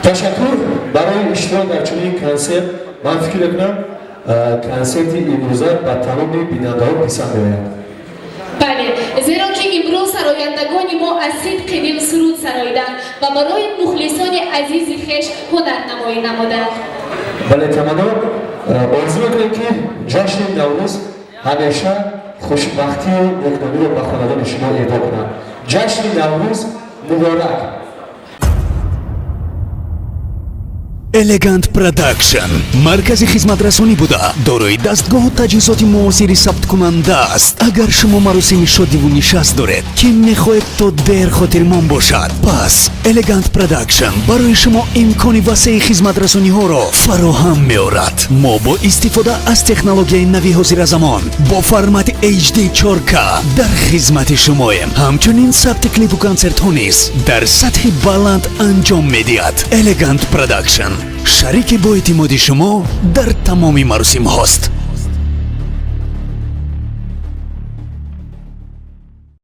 Ташаккур барои иштирок дар чунин консерт. Ман фикр мекунам, консерти имрӯза ба тамоми бинандаҳо писанд меояд. Бале, зеро ки имрӯз сарояндагони мо аз сидқи дил суруд сароиданд ва барои мухлисони азизи хеш ҳунарнамоӣ намуданд. Бале, таманно орзу мекунем, ки ҷашни Наврӯз ҳамеша хушбахтию некномиро ба хонадони шумо иҳдо кунад. Ҷашни Наврӯз муборак! Элегант Продакшн маркази хизматрасонӣ буда, дорои дастгоҳу таҷҳизоти муосири сабткунанда аст. Агар шумо маросими шодиву нишаст доред, ки мехоҳед, то дер хотирмон бошад, пас Элегант Продакшн барои шумо имкони васеи хизматрасониҳоро фароҳам меорад. Мо бо истифода аз технологияи нави ҳозиразамон бо формати HD 4K дар хизмати шумоем. Ҳамчунин сабти клипу консертҳо низ дар сатҳи баланд анҷом медиҳад. Элегант Продакшн шарики боэътимоди шумо дар тамоми маросимҳост.